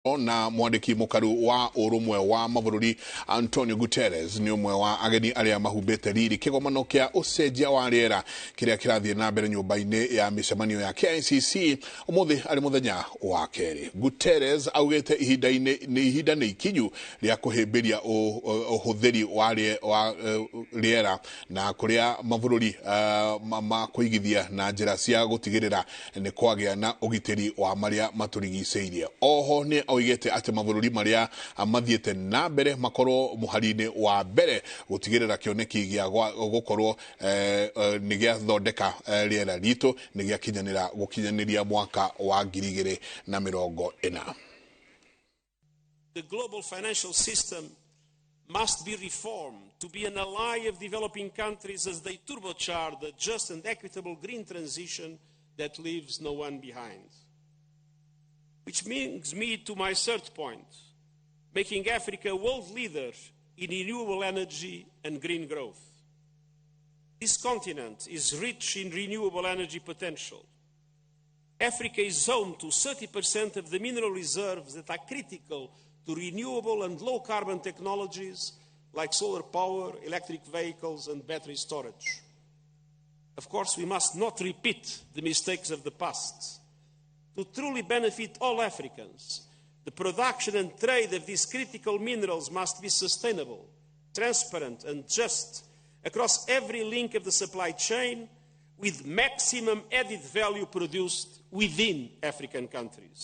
Na mwandĩki mũkaru wa ũrũmwe wa mabũrũri Antonio Guterres nĩ ũmwe wa ageni arĩa mahumbĩte riri kĩgomano kĩa ũcenjia wa rĩera kĩrĩa kĩrathiĩ na mbere nyũmba-inĩ ya mĩcemanio ya KICC ũmũthĩ arĩ mũthenya wa kerĩ. Guterres augĩte ihinda-inĩ ihinda nĩ ikinyu rĩa kũhĩmbĩria ũhũthĩri wa rĩera na kũrĩa mabũrũri makũigithia na njĩra cia gũtigĩrĩra nĩ kwagĩa na ũgitĩri wa marĩa matũrigicĩirie. Oho nĩ oigĩte atĩ mabũrũri marĩa mathiĩte na mbere makorwo mũhari-inĩ wa mbere gũtigĩrĩra kĩoneki gĩa gũkorwo nĩ gĩathondeka rĩera ritũ nĩ gĩakinyanĩra gũkinyanĩria mwaka wa 2040. The global financial system must be reformed to be an ally of developing countries as they turbocharge the just and equitable green transition that leaves no one behind. Which brings me to my third point, making Africa a world leader in renewable energy and green growth. This continent is rich in renewable energy potential. Africa is home to 30% of the mineral reserves that are critical to renewable and low-carbon technologies like solar power, electric vehicles, and battery storage. Of course, we must not repeat the mistakes of the past. To truly benefit all Africans, the production and trade of these critical minerals must be sustainable, transparent, and just across every link of the supply chain, with maximum added value produced within African countries.